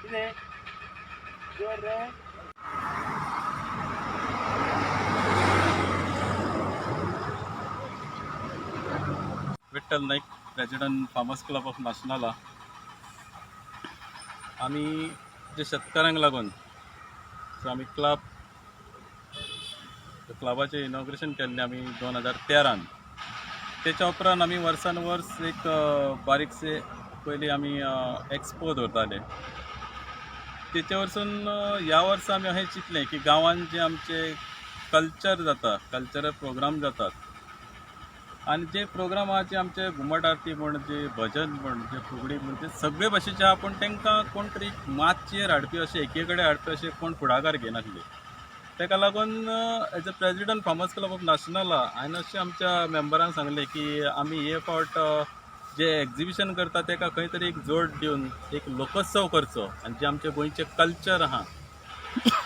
कितें जोर रे. Vitthal Naik, president, farmers club of Nasnala. आमी जे शेतकारांक लागून सो आमी क्लबाचें इनॉग्रेशन केल्लें आमी 2013न. तेच्या उपरांत आमी वर्सान वर्स एक बारीकशे पयलीं आमी एक्सपो दवरताले. तेच्या वरसून ह्या वर्सा आमी अशें चिंतलें की गांवांत जे आमचे कल्चर जाता, कल्चरल प्रोग्राम जातात आनी जे प्रोग्राम आहा, जे आमचे घुमट आरती म्हण, जे भजन म्हण, जे फुगडी म्हण, ते सगळे भाशेचे आहा, पूण तांकां कोण तरी माचयेर हाडपी अशें, एके कडेन हाडपी अशें कोण फुडाकार घेनासले. ताका लागून as a president, farmers club of Nasnala, हांवें अशें आमच्या मेंबरांक सांगलें की आमी हे फावट जे एक्जिबिशन करता ताका खंय तरी एक जोड दिवन एक लोकोत्सव करचो आनी जे आमचे गोंयचें कल्चर आहा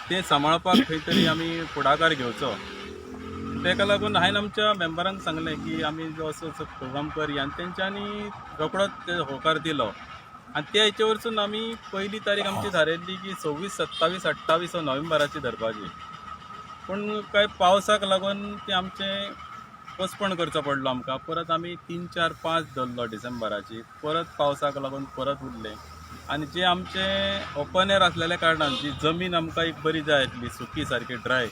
तें सांबाळपाक खंय तरी आमी फुडाकार घेवचो. ताका लागून हांवें आमच्या मेंबरांक सांगलें की आमी जो असो असो प्रोग्राम करया आनी तेंच्यांनी रोखडोच ते होकार दिलो. आनी त्या हेचे वरसून आमी पयली तारीख आमची थारायल्ली की 26, 27, 28 हो नोव्हेंबराची धरपाची, पूण कांय पावसाक लागून तें आमचें पोस्टपोन करचो पडलो आमकां. परत आमी 3, 4, 5 धरलो डिसेंबराची. परत पावसाक लागून परत उरलें. आनी जे आमचे ओपन एयर आसलेल्या कारणान जी जमीन आमकां एक बरी जाय आसली, सुकी सारकी ड्राय,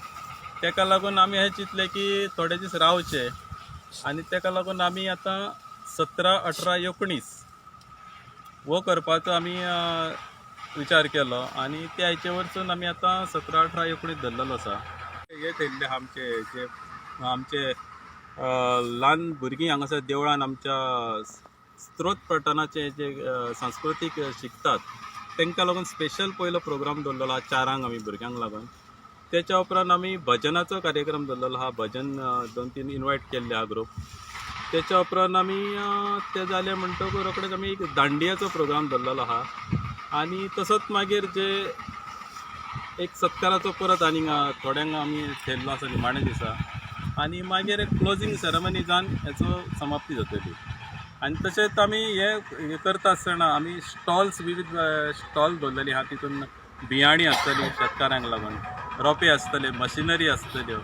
ताका लागून आमी हें चिंतलें की थोडे दीस रावचे. आनी ताका लागून आमी आतां 17, 18, 19 हो करपाचो आमी विचार केलो आनी त्या हेचे वरसून आमी आतां 17, 18, 19 धरलेलो आसा. हे थेयल्ले आहा आमचे जे आमचे ल्हान भुरगीं हांगासर देवळान आमच्या स्त्रोत पठणाचे जे सांस्कृतीक शिकतात, तांकां लागून स्पेशल पयलो प्रोग्राम दवरलेलो आहा 4 आंक आमी भुरग्यांक लागून. तेच्या उपरांत आमी भजनाचो कार्यक्रम दवरलेलो आहा. भजन दोन तीन इनवायट केल्ले आहा ग्रुप. तेच्या उपरांत आमी ते जाले म्हणटकूच रोखडेच आमी एक दांडियाचो प्रोग्राम दवरलेलो आहा. आनी तसोच मागीर जे एक सत्काराचो परत आनीक थोड्यांक आमी थेयल्लो आसा निमाणे दिसा. आनी मागीर एक क्लोजींग सेरेमनी जावन हेचो समाप्ती जातली. आनी तशेंच आमी हे हे करता आसतना आमी स्टॉल्स, विविध स्टॉल दवरलेली आहा. तितून बियाणी आसतली शेतकारांक लागून, रोपे आसतले, मशिनरी आसतल्यो,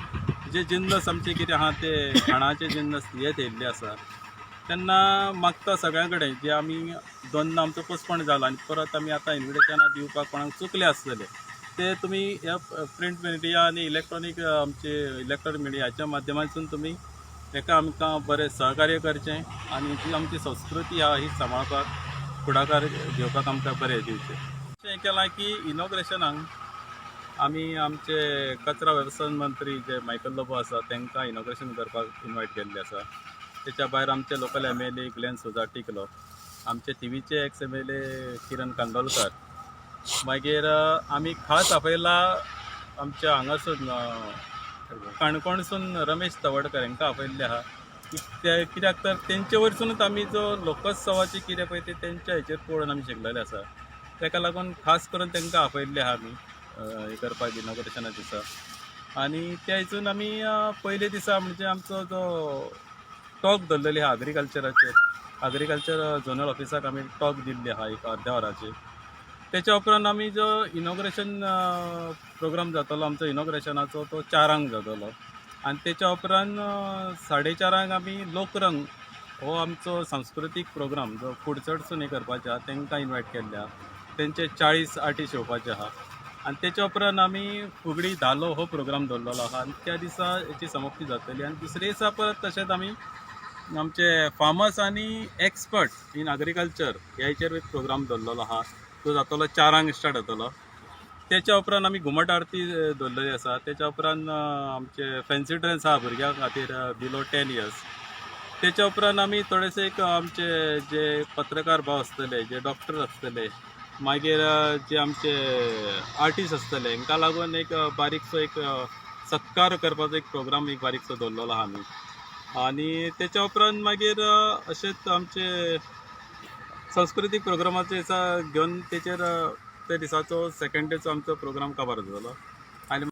जे जिन्नस आमचे कितें आहा ते खाणाचे जिन्नस हे थेयल्ले आसा. तेन्ना मागता सगळ्यां कडेन, जे आमी दोनदां आमचो पोस्टपोन जाला आनी परत आमी आतां इन्विटेशनां दिवपाक कोणाक चुकले आसतले, ते तुमी ह्या प्रिंट मिडिया आनी इलेक्ट्रॉनीक, आमचे इलेक्ट्रॉनीक मिडियाच्या माध्यमांतसून तुमी हेका आमकां बरें सहकार्य करचें आनी जी आमची संस्कृती आहा ही सांबाळपाक फुडाकार घेवपाक आमकां बरें दिवचें. अशें केलां की इनॉग्रेशनाक आमी आमचे कचरा वेवस्थापन मंत्री जे मायकल लोबो आसा तांकां इनॉग्रेशन करपाक इनवायट केल्ले आसा. तेच्या भायर आमचे लोकल एमएलए ग्लॅन सोजा टिकलो, आमचे थिवीचे एक्स एमएलए किरण कांदोलकर, मागीर आमी खास आपयला आमच्या हांगासून काणकोणसून रमेश तवडकर हांकां आपयल्ले आहा की ते कित्याक तर तेंचे वरसुनूच आमी जो लोकोत्सवाचे कितें पळय ते तेंच्या हेचेर पळोवन आमी शिकलेले आसा. ताका लागून खास करून तांकां आपयल्ले आहा आमी हे करपाक इनॉग्रेशना दिसा. आनी त्या हितून आमी पयले दिसा म्हणजे आमचो जो टॉक दवरलेली आहा अग्रिकल्चराचेर, अग्रिकल्चर झोनल ऑफिसाक आमी टॉक दिल्ली आहा एक अर्द्या वराची. तेच्या उपरांत आमी जो इनॉग्रेशन प्रोग्राम जातलो आमचो इनॉग्रेशनाचो, तो 4 आंक जातलो. आनी तेच्या उपरांत 4:30 आंक आमी लोकरंग हो आमचो सांस्कृतीक प्रोग्राम जो कुडचडसून हे करपाचे आहा, तांकां इनवायट केल्ले आहा. तेंचे 40 आर्टिस्ट येवपाचे आहा. आनी तेच्या उपरांत आमी फुगडी धालो हो प्रोग्राम दवरलेलो आहा. आनी त्या दिसा हेची समाप्ती जातली. आनी दुसरे दिसा परत तशेंच आमी आमचे फार्मर्स आनी एक्सपर्ट इन अग्रिकल्चर ह्या हेचेर एक प्रोग्राम दवरलेलो आहा. तो जातलो, 4 आंक स्टार्ट जातलो. तेच्या उपरांत आमी घुमट आरती दवरलेली आसा. तेच्या उपरांत आमचे फॅन्सी ड्रेस आहा भुरग्यां खातीर बिलो 10 इयर्स. तेच्या उपरांत आमी थोडेसे एक आमचे जे पत्रकार भाव आसतले, जे डॉक्टर आसतले, मागीर जे आमचे आर्टिस्ट आसतले, हांकां लागून एक बारीकसो एक सत्कार करपाचो एक प्रोग्राम एक बारीकसो दवरलेलो आहा आमी. आनी तेच्या उपरांत मागीर अशेंच आमचे सांस्कृतीक प्रोग्रामाचे दिसा घेवन तेचेर त्या दिसाचो सेकंड डेचो आमचो प्रोग्राम काबार जातलो. आनी